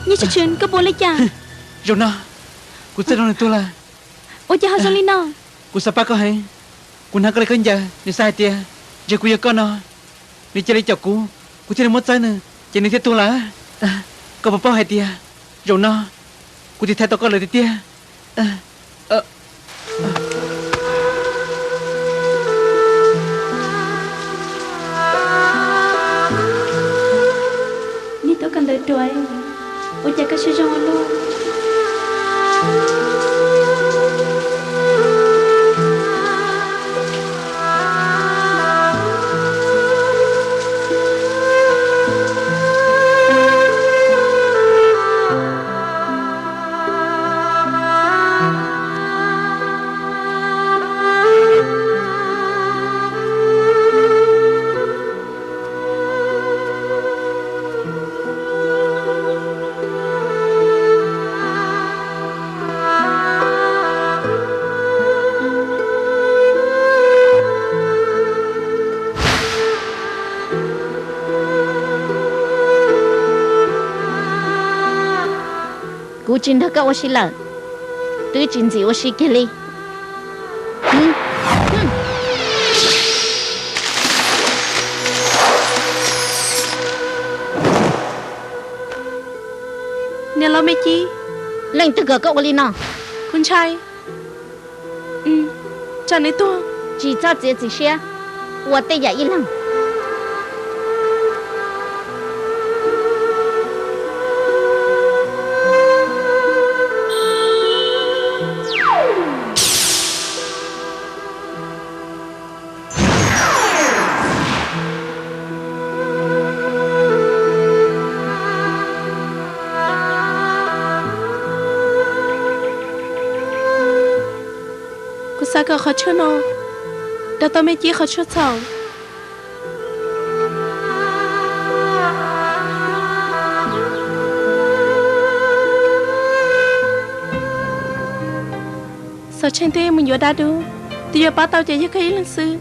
Nyiaj Tshaj Tshwm, koj puas ua li cas? Zaum no kuv txawj zoo nws tuag lawm. Ua cas ho zoo li no? Kuv xav pab koj heev. Kuv hnav koj li khaub ncaws, nws xav hais tias ntshe kuv yog koj no, nws cia li caum kuv, kuv thiaj li muab txawb nws, ces nws thiaj tuag lawm. Koj puas paub hais tias zaum no kuv tiv thaiv tau koj lawm tiag tiag. Niag tub koj ntawd ruam, ua cas koj siab zoo ua luaj? Kuv tsis nrog koj ua si lawm, twb tsis ntxim ua si kiag li. Niam laus Me Ci, leej twg kom koj ua li no? Kuv ntshai tsam nws tuag. Tsis txhob txiav txim siab, ua tej yam ib leeg. Kuv xav kom qhov tshuaj no rau tau Me Ci qhov tshuaj txhaum. Xov Tsheej twb mus yuav dab dub, tus yuav pab tau ces yog koj ib leeg xwb.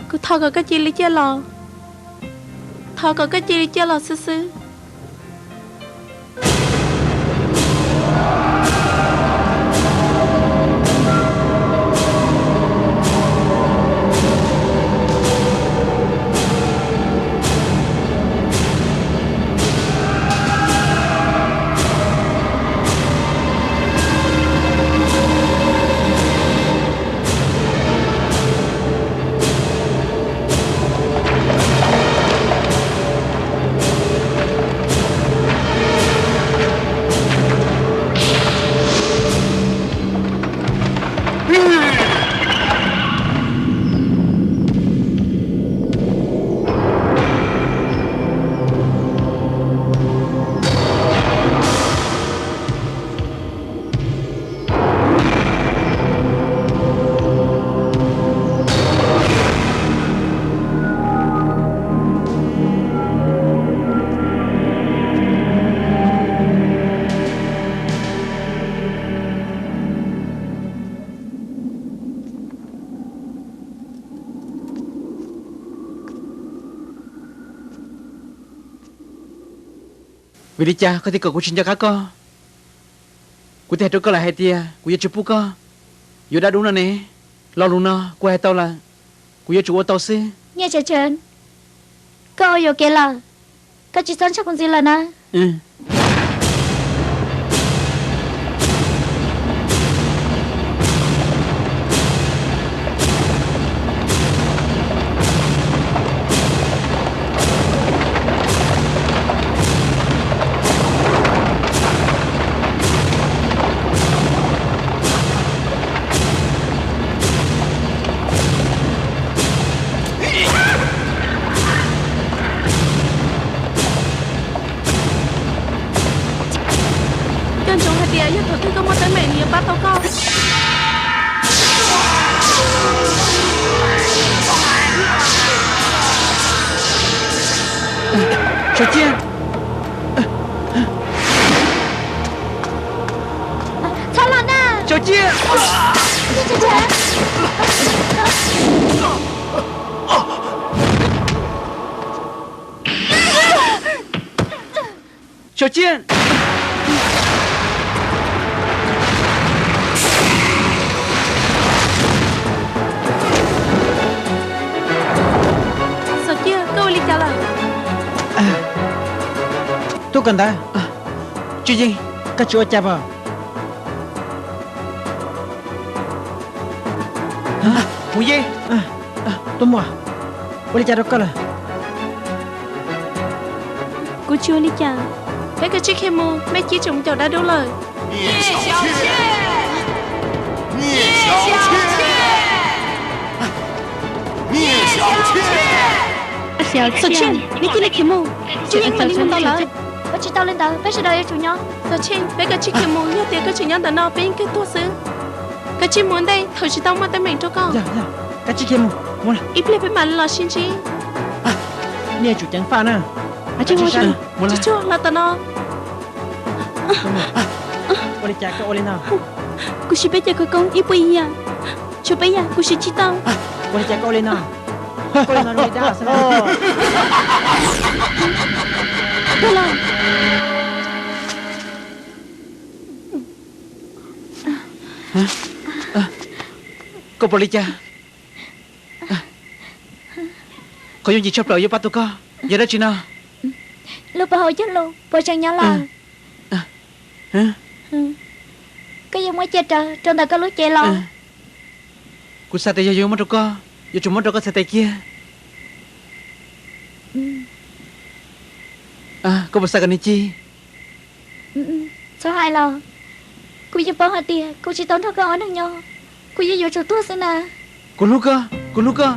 Kuv thov kom koj cia li ciaj los, thov kom koj cia li ciaj los xwb xwb. Vim li cas koj thiaj kom kuv tsis nco qab koj? Kuv twb hais rau koj lawm hais tias kuv yuav tsis pub koj yuav dab dub no ne. Lo lus no kuv hais tau lawm, kuv yuav tsum ua tau xwb. Nyiaj Tshaj Tshwm, koj ua yuam kev lawm, koj tsis txhob ntshaw kuv ntxiv lawm na. Koj ntsoov hais tias yog thaum twg koj muaj teeb meem nws yuav pab tau koj. Tso cia! Txhob los na! Tso cia! Xyom Ciaj! Xyom Ciaj, koj ua li cas lawm? Tub kawm ntawv, Tswv Yeej, koj tsis ua cas pom? Hmoov Yej, Tub Muam, ua li cas rau koj lawm? Kuv tsis ua li cas. Peb kav tsij khiav mus, mej Cib tseem mus caum dab dub lawm. Xyom Ciaj, nej cia li khiav mus, Tswv Yeej mam li mus tos lawv. Ua tsis tau li ntawd, peb sawv daws yuav tsum nyob. Xyom Ciaj, peb kav tsij khiav mus, yog tias koj tseem nyob ntawm no peb yeej kawg tuag xwb. Kav tsij mus ua ntej thaum tsis tau muaj teeb meem rau koj. Kav tsij khiav mus, ib pliag peb mam li los sib ntsib. Nej yuav tsum ceev faj na. Tsuag tsuag, los tom no. Ua li cas koj ua li no? Kuv siv peb cov khawv koob ib puas ib yam, tshuav peb yam kuv siv tsis tau. Ua li cas koj ua li no? Koj ua li no rau li dab xwb na. Tuag los. Koj puas li cas? Qhov yooj yim tshaj plaws yuav pab tau koj yog dab tsi no? Lub pov haum cog lus puas tseem nyob lawm? Koj yuav muab cia rawv rau ntawm koj lub cev los? Kuv xav tias yog yuav muab rau koj, yuav tsum muab rau koj txhais tes kiag. Koj puas xav kom nws ci? Txhob hais los, kuv yeej paub hais tias kuv tsis tau nrog koj ua neej nyob, kuv yeej yuav tsum tuag xwb na. Kuv hlub koj, kuv hlub koj,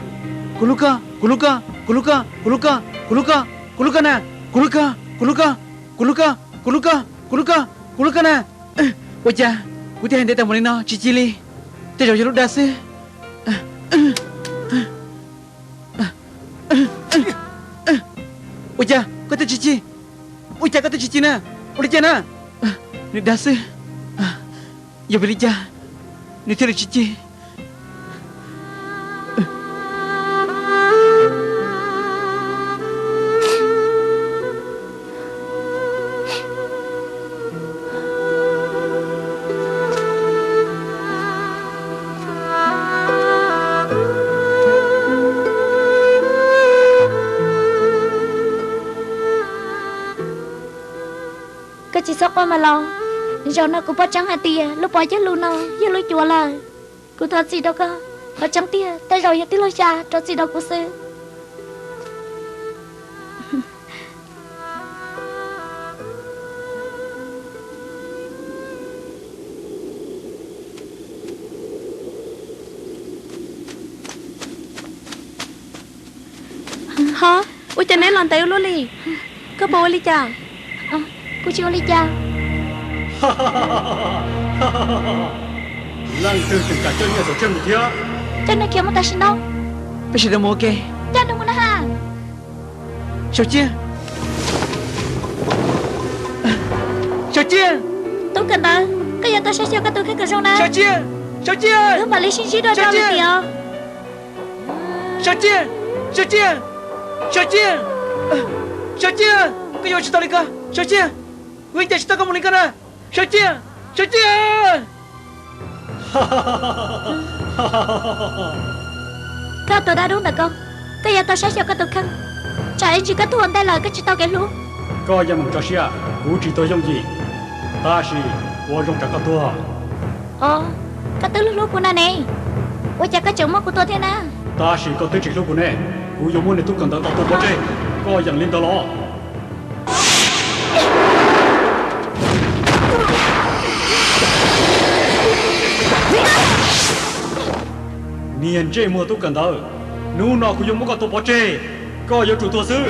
kuv hlub koj, kuv hlub koj, kuv hlub koj, kuv hlub koj, kuv hlub koj, kuv hlub koj na, kuv hlub koj, kuv hlub koj, kuv hlub koj, kuv hlub koj, kuv hlub koj, kuv hlub koj na. Ua cas kuv thiaj hais ntev tau mus li no tsis ci li? Tej zaum yog lub dab xwb. Ua cas koj twb tsis ci? Ua cas koj twb tsis ci na? Ua li cas na? Nws dag xwb. Yog vim li cas nws thiaj li tsis ci? Koj tsis txhob quaj mas los. Zaum no kuv paub tseeb hais tias lub pov cog lus no yog lub cuav lawm. Kuv thov txim rau koj, qhov tseeb tiag tej zaum yog tij laug Xya rau txim rau kuv xwb. Ho, ua cas neb los ntev ua luaj li? Koj puas ua li cas? Kuv tsis ua li cas. Leej twg tseem kam coj nyiaj Xyom Ciaj mus thiab? Coj nws khiav mus tam sim no. Peb sawv daws mus ua ke. Coj nws mus na ha. Xyom Ciaj! Xyom Ciaj! Tub kawm ntawv, koj yuav tau saib xyuas koj tus kheej kom zoo na. Xyom Ciaj! Xyom Ciaj! Wb mam li sib ntsib dua rau lwm tiam. Xyom Ciaj! Xyom Ciaj! Xyom Ciaj! Xyom Ciaj! Koj yuav ua tsis tau li ko, Xyom Ciaj! Kuv yeej cia tsis tau koj mus li ko na. Xyom Ciaj! Xyom Ciaj! Koj tus dab dub ntawm koj, koj yuav tau saib xyuas koj tus kheej, tsam ib ntsis koj tuag ua ntej lawm koj tsis tau kev hlub. Koj yeej meem tso siab, kuv tsis tuag yooj yim, tab sis ua zoo tsam koj tuag. Os, koj twb hlub hlub kuv na ne, ua cas koj tseem muab kuv tua thiab na? Tab sis koj twb tsis hlub kuv ne, kuv yuav muab niag tub kawm ntawv tua pov tseg, koj yeem li ntawd los? Niag ntsej muag tub kawm ntawv, hnub no kuv yuav muab koj tua pov tseg, koj yuav tsum tuag xwb.